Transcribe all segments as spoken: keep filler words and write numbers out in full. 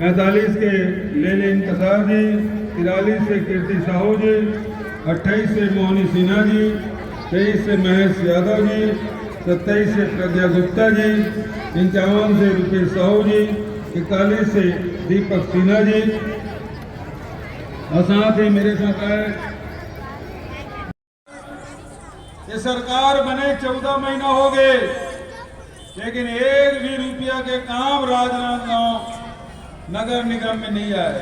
पैंतालीस के लेले इंतजार जी, तिरालीस से कीर्ति साहू जी, अट्ठाईस से मोहनी सिन्हा जी, तेईस से महेश यादव जी, सत्ताईस से प्रज्ञा गुप्ता जी, इक्यावन से रुपेश साहू जी, इकतालीस से दीपक सिन्हा जी, और साथ ही मेरे साथ आए ये सरकार बने चौदह महीना हो गए, लेकिन एक भी रुपया के काम राजनांदगांव नगर निगम में नहीं आए।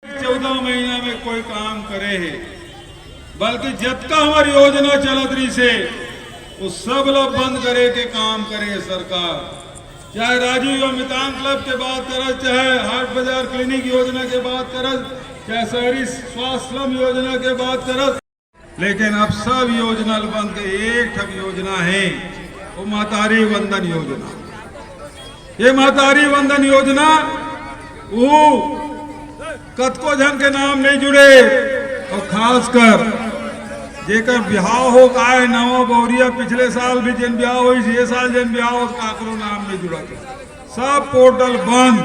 चौदह महीना में कोई काम करे है, बल्कि जतका हमारी योजना चलत रही से, वो सब ला बंद करे के काम करे सरकार। चाहे राजीव अमिताभ क्लब के बात करस, चाहे हाट बाजार क्लिनिक योजना के बात करस, चाहे शहरी स्वास्थ्य योजना के बात करस, लेकिन अब सब योजना ल बंद के एक ठक योजना है, वो महतारी वंदन योजना। ये महतारी वंदन योजना वो कतको झन के नाम नहीं जुड़े, और खासकर जेकर बिहाव हो का है, नवा बौरिया, पिछले साल भी जेन बिहाव होइस, ये साल जेन बिहाव हो, काकरो नाम नहीं जुड़ा। सब पोर्टल बंद।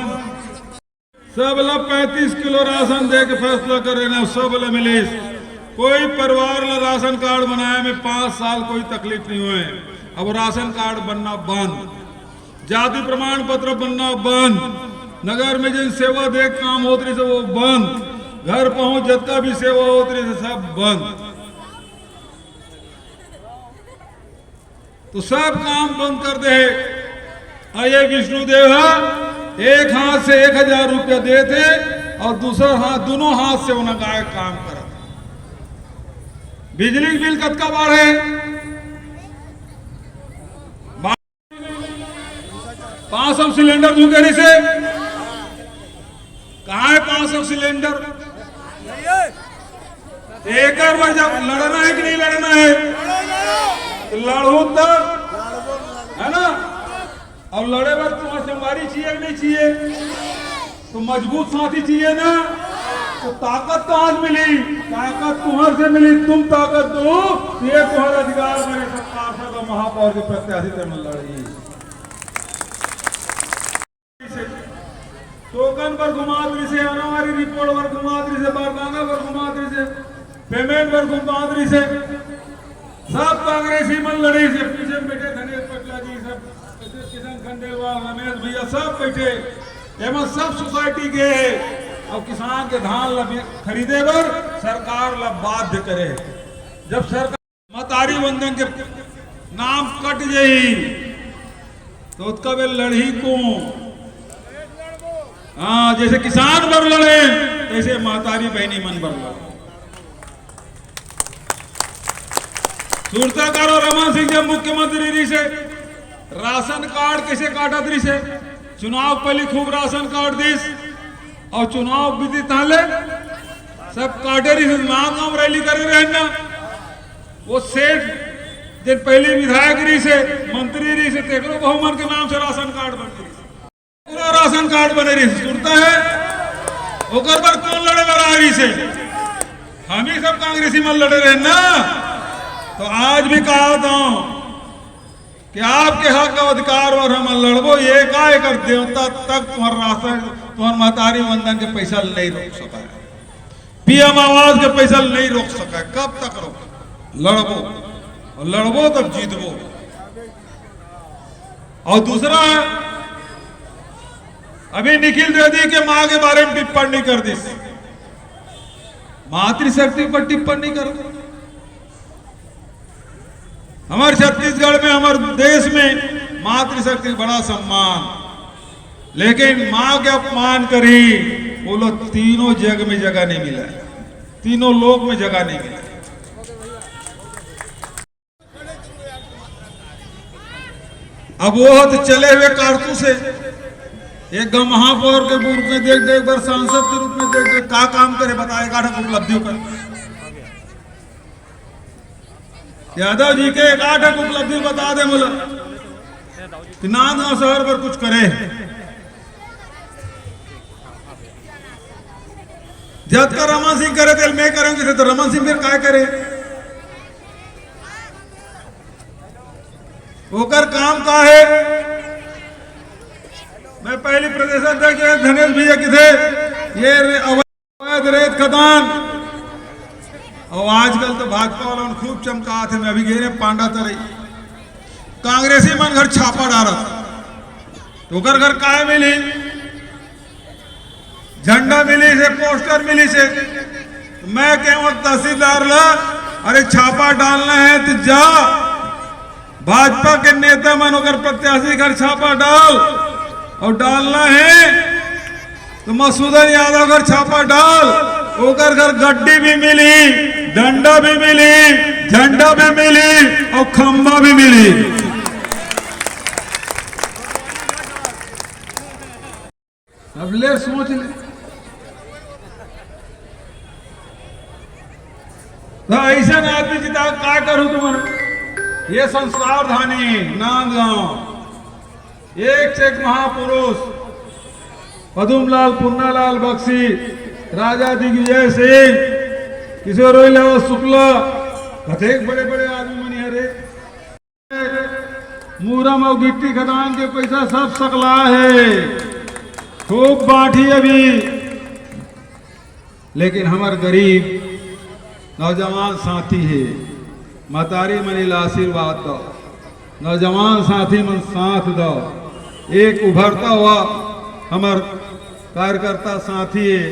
सब ला पैंतीस किलो राशन दे के फैसला करे ना, सब ला मिलिस। कोई परिवार ला राशन कार्ड बनाए में पांच साल कोई तकलीफ नहीं हुए। अब राशन कार्ड बनना बंद, जाति प्रमाण पत्र बनना बंद, नगर में जिन सेवा दे काम होत रही से वो बंद, घर पहुंच जतका भी सेवा होत रही से सब बंद। तो सब काम बंद कर दे। और ये विष्णु देव ह एक हाथ से एक हजार रुपया देथे और दूसर हाथ, दोनों हाथ से ओना गाय काम करत। बिजली के बिल कतका बाढ़े? पाँच सौ सिलेंडर दूं करी से, कहाँ है पाँच सौ सिलेंडर? एकर बर जब लड़ना है कि नहीं लड़ना है, तो लड़हू तब, है ना? अब लड़े बर तुम्हार संगवारी चाहिए कि नहीं चाहिए? तो मजबूत साथी चाहिए ना? तो ताकत कहाँ से मिली? ताकत तुम्हार से मिली। तुम ताकत दो, ये तुम्हारा अधिकार मेरे सब पार्षद और महापौर के प्रत्याशी से लड़ेगी। टोकन बर घुमात रहिसे, अनावारी रिपोर्ट बर घुमात रहिसे, बरनाना बर घुमात रहिसे, पेमेंट बर घुमात रहिसे। सब कांग्रेसी मन लड़े से, पीछे में बैठे धनेश पटला जी, सब किशन खंडेलवाल, रमेश भैया, सब बैठे। एमा सब सोसाइटी के हे। अब किसान के धान ला बे-, खरीदे बर सरकार ला बाध्य करे। जब सरकार महतारी वंदन के नाम कट जाही, तो ओतका बेर लड़ही कोन? हाँ, जैसे किसान बर लड़े, तैसे महतारी बहिनी मन बर लड़े। सुरता करो, रमन सिंह जब मुख्यमंत्री रहिसे, राशन कार्ड कैसे काटत रहिसे? चुनाव पहले खूब राशन कार्ड दिस, और चुनाव बीती ताले सब काटे रहिसे, नाम नाम रैली करे रहे ना। वो सेठ, जे पहले विधायक रहिसे, मंत्री रहिसे, तेकरो बहू मन के नाम से राशन कार्ड बन रहिसे। पूरा राशन कार्ड बने रहिसे, सुरता हे? ओकर बर कोन लड़े बर आ रहिसे? हम ही सब कांग्रेसी मन लड़े रहे ना। तो आज भी कहा था कि आपके हक और अधिकार बर हम लड़बो, ये का एकर देवता तक तुम्हार राशन, तुम्हार महतारी वंदन के पैसा नहीं रोक सका है। पीएम आवास के पैसा नहीं रोक सका है। कब तक रोक? लड़बो, और लड़बो तब जीतबो। और दूसरा, अभी निखिल द्विवेदी के माँ के बारे में टिप्पणी कर दिस, मातृशक्ति पर टिप्पणी कर। हमारे छत्तीसगढ़ में, हमारे देश में मातृशक्ति बड़ा सम्मान, लेकिन माँ के अपमान करी, बोलो, तीनों जग में जगह नहीं मिला है, तीनों लोक में जगह नहीं मिला। अब वो तो चले हुए कारतूस हे। एक गो महापौर के रूप में देख, देख, एक बार सांसद के रूप में देख, देख, का काम करे, बताए, का उपलब्धि कर। यादव जी के एक आठ उपलब्धि बता दे मोला कि नांदगांव शहर बर कुछ करे। जतका रमन सिंह करे, तेला मैं करूं, जैसे तो रमन सिंह फिर काय करे? ओकर काम का हे? पहली प्रदेश अध्यक्ष ये धनेश भैया किथे, ये रे-, अवैध रेत खदान। और आजकल तो भाजपा वाला मन खूब चमकात हे, मैं अभी गे रेहेंव पांडा तरई, कांग्रेसी मन घर छापा डारत, तो ओकर घर काय मिली? झंडा मिली से, पोस्टर मिली से। मैं कहूं तहसीलदार ला, अरे छापा डालना है तो जा, भाजपा के नेता मन ओकर प्रत्याशी घर छापा डाल, और डालना है तो मसूदन यादव घर छापा डाल, ओकर घर गड्डी भी मिली, डंडा भी मिली, झंडा भी मिली और खंबा भी मिली। अब ले सोच ले। तो ऐसा आदमी जिता का करूं तुमन? ये संस्कार धानी नांदगांव, एक से एक महापुरुष, पदुमलाल पुन्नालाल बख्शी, राजा दिग्विजय सिंह, किशोर उइलावा शुक्ला, कतेक बड़े बड़े आदमी मनी हरे। मुरम और गिट्टी खदान के पैसा सब सकला है, खूब बांटी अभी, लेकिन हमर गरीब नौजवान साथी हे, मतारी मन ला आशीर्वाद दो, नौजवान साथी मन साथ दो, एक उभरता हुआ हमर कार्यकर्ता साथी हे,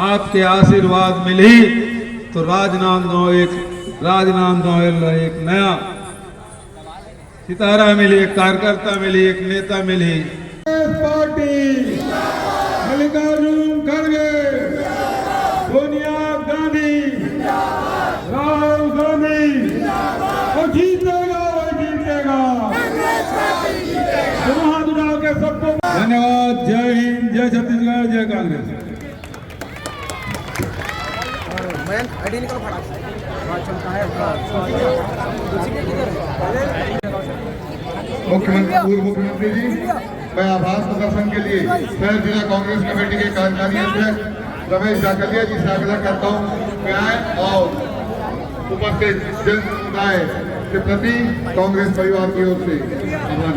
आपके आशीर्वाद मिली तो राजनांदगांव एक, राजनांदगांव एक नया सितारा मिली, एक कार्यकर्ता मिली, एक नेता मिली। कांग्रेस पार्टी, मल्लिकार्जुन खड़गे, सोनिया गांधी, राहुल गांधी, वो जीतेगा, वो जीतेगा। तो हाथ उठा के सबको धन्यवाद। जय हिंद, जय छत्तीसगढ़, जय कांग्रेस। मुख्यमंत्री, पूर्व मुख्यमंत्री जी, मैं आभार प्रदर्शन के लिए शहर जिला कांग्रेस कमेटी के कार्यकारी अध्यक्ष रमेश जाकलिया जी से आग्रह करता हूं कि आए और उपस्थित जन समुदाय के प्रति कांग्रेस परिवार की ओर से आभार।